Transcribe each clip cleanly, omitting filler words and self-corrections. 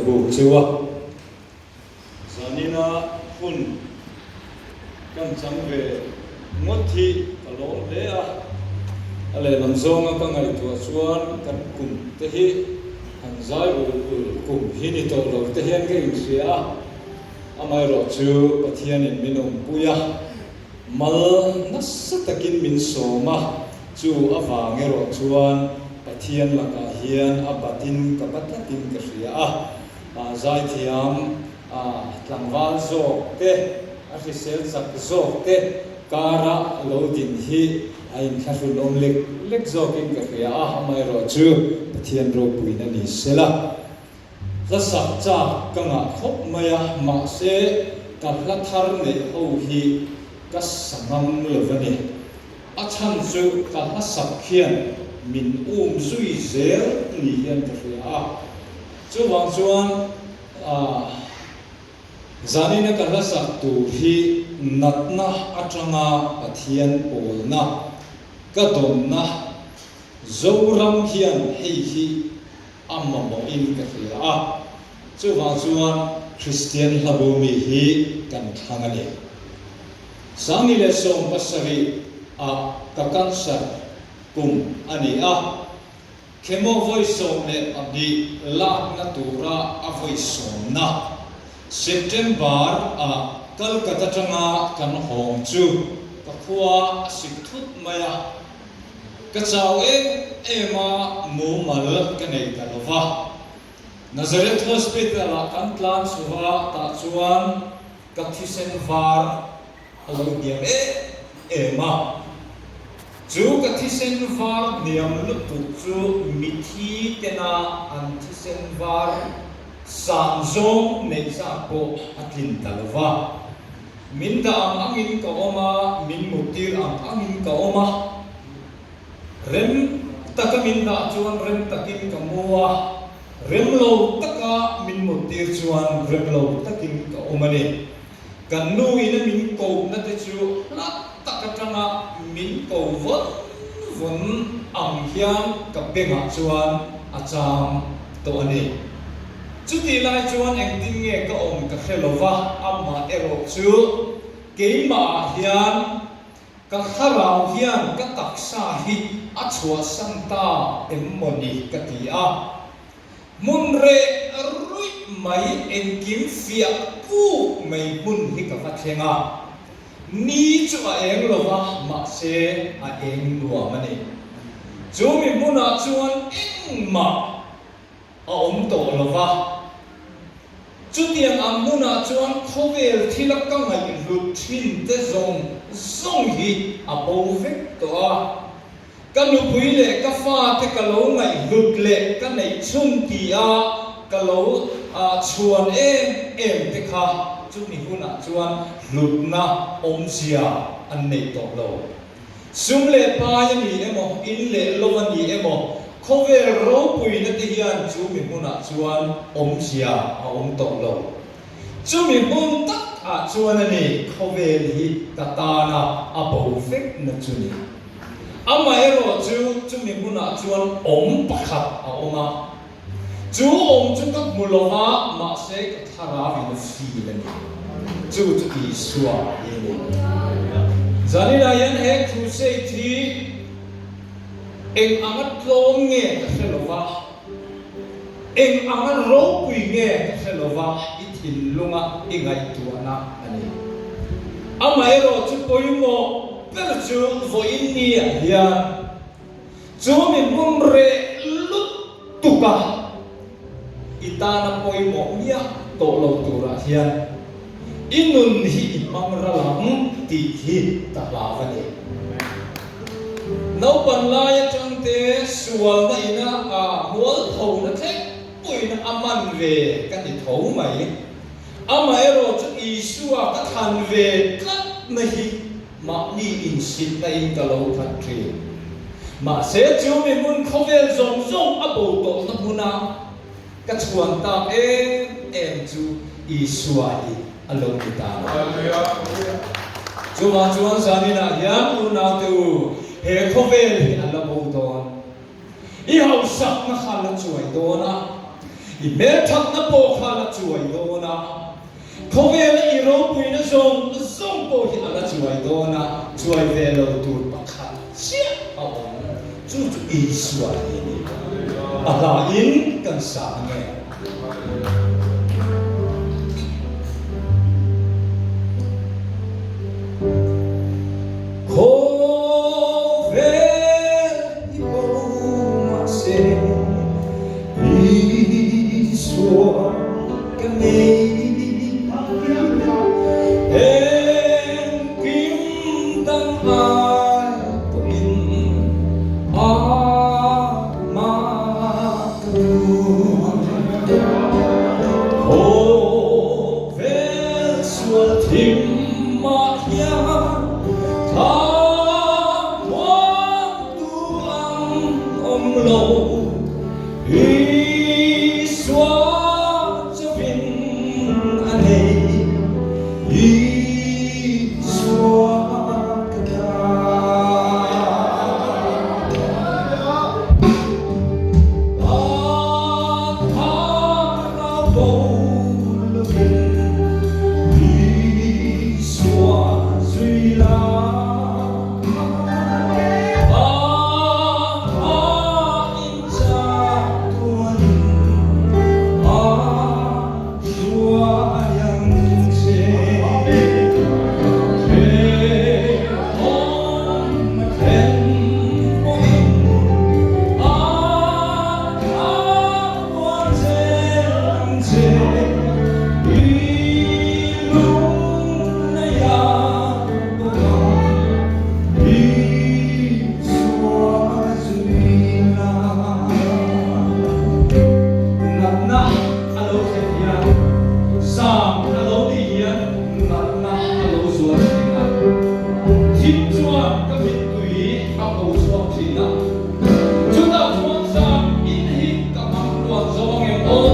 Buk chu a zanina hun kan chang ve ngawt hi ka lawm hle a, a lehlam zawnga ka ngaihtuah chuan kan kum te hi han zai ul ul kum hi ni tawh lo te hian ka inhria a, amaherawh chu Pathianin min awmpui a, mal nasa takin min sawm a, Chu avang erawh chuan Pathian lakah hian a batin ka ba tlatin ka hria a, zaithiam tlangval zawk te, a hrisel chak zawk te kara lo din hi a inthlahrun awm lek lek zawkin ka hria a, amaherawh chu Pathian ropuina ni sela. Hla sak chak ka ngah khawp mai a, mahse ka hla thar neih ho hi ka sa ngam lo a ni. A chhan chu ka hlasak hian min um zui zel ni hian ka hria a. Chuvang chuan zanina ka hlasak tur hi natna atanga Pathian pawlna ka dawnna Zoram hian hei hi a mamawhin ka hria a. Chuvang chuan Kristian hlabu mi hi kan thlang a ni. 2017 ah ka cancer kum a ni a, chemo vawi 12 lakna tura a vawi sawmna September ah Calcutta atanga kan hawng chu ka khua a sik thut mai a, ka chau em em a mumal ka nei ta lo va. Nazareth Hospital ah kan tlan chho a, tah chuan Ka thisen var a lo hniam em em a, chu ka thisen var hniam lutuk chu mithi tena an thisen var san zawng neih zat pawh a tlin ta lo va. Min dah ang angin ka awm a, min muttir ang angin ka awm a. Rem taka min dah chuan rem takin ka mu a, rem lo taka min muttir chuan rem lo takin ka awm a ni. Kan nu ina min kohna te chu hla tak atanga min ko vawn vawn ang hian ka bengah chuan a cham tawh a ni. Chutih lai chuan engtin nge ka awm ka hre lo va, amah erawh chu keimahah hian Ka thlarau hian ka taksa hi a chhuahsan ta em maw ni ka ti a. Hmun reh ruih mai engkim fiah kuk mai hmun hi ka va thleng a. Ni chu a eng lo va, mahse a eng nuam a ni. Chu mi hmunah chuan engmah a awm tawh lo va. Chutiang ang hmunah chuan khawvel thila ka ngaihhlut thin te zawng zawng hi a bo vek tawh a. Ka nupui leh ka fate ka lo ngaihhlut leh ka neih chhun ti a ka lo chhuan em em te kha chumi hunah chuan hlutna awmzia an nei tawh lo. Sum leh pai a ni emaw, in leh lo a ni emaw, khawvel ropuina te hian chu mi hmunah chuan awmzia a awm tawh lo. Chumi hmun tak ah chuan a ni khawvel hi ka tana a bo vekna chu ni. Amaherawh chu chumi hmunah chuan awm pakhat a awm a. Chu awm chu ka hmu lo va, mahse ka thlarau in a feel a ni. Chu chu Isua hi a ni. Zaninah hian he crusade hi eng anga tlawm nge ka hre lo va, eng anga ropui nge ka hre lo va, i thinlunga i ngaihtuahna a ni. Amaherawh chu pawimawh ber chu vawiin niah hian Chu mi hmun reh lutuk a, i tana pawimawh miah tawh lo turah hian i nun hi i hmang ral ang tih hi ka hlau a ni. Naupan lai atangte sualna ina a mualphona thleng puiin a man ve ka ni tho mai. Amaherawh chu Isua ka thlan ve tlatna hi Mahni insitna in ka lo khat thin. Mahse chu mi hmun khawvel zawng zawng a bo tawhna hmuna ka chhuan tak em em chu Isua hi a lo ni ta a. Chuvang chuan zaninah hian unaute u, he khawvel hi a la bo dawn. I hausakna kha la chuai dawn a. I hmelthatna pawh kha a la chuai dawn a, khawvela i ropuina zawng zawng pawh hi a la chuai dawn a, chuai ve lo tur pakhat chiah a awm, chu chu Isua hi a ni. A hlain kan sa ange. Khawvel hi bo mahse Isua ka nei. Engkim dang ai pawhin amah ka duh. Khawvel sual thim mah hian thla muangtu ang awm lo. Isua chauhin a nei, Isua ka ta. Ka thlarau bo lovin Isua zui la. Natna a lo thlen hian, zam a lo nih hian natna a lo zual thin a. Thim chuan ka mittui a ko chhuak thin a. Chutah chuan zam in hi ka hmang tluan zo angem aw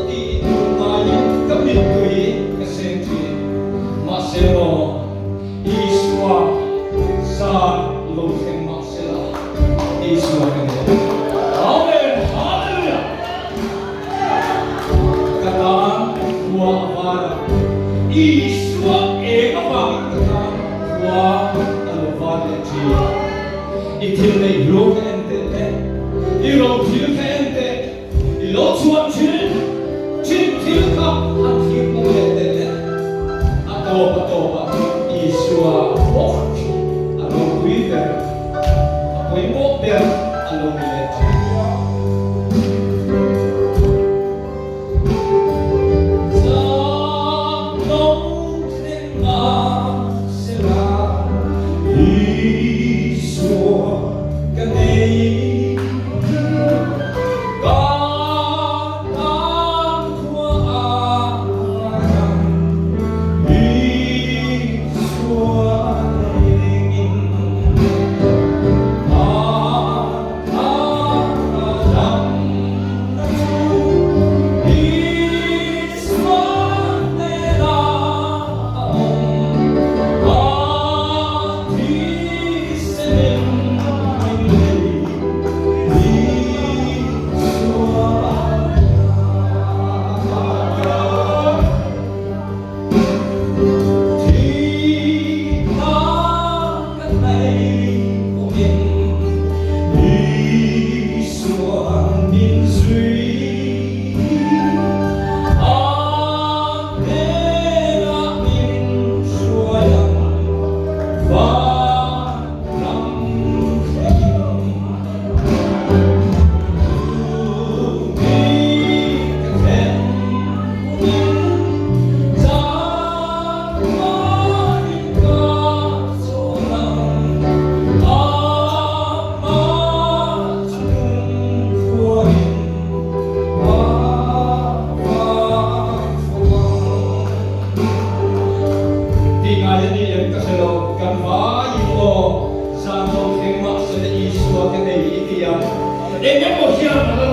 tih ngaiin ka mittui ka seng thin. Mahse maw Isua zan lo thleng mah sela Isua ka ni. Amen! Hallelujah! Ka tan khua a var a, Isua eng avangin ka tan khua a lo var leh thin. I thil neih hlu kha en teh le, i ro thil kha en teh, I lo chhuan thin thin thil kha han thlir pawh leh teh le. A tawp a tawpah Isua bawk a ropui ber, a pawimawh ber a lo ni leh thin. Zan lo thleng mahsela Isua ka nei. Tih ngai a ni em ka hre lo, kan vaiin aw. Zan lo thleng mahse Isua ka nei i ti ang. Eng emaw hian a la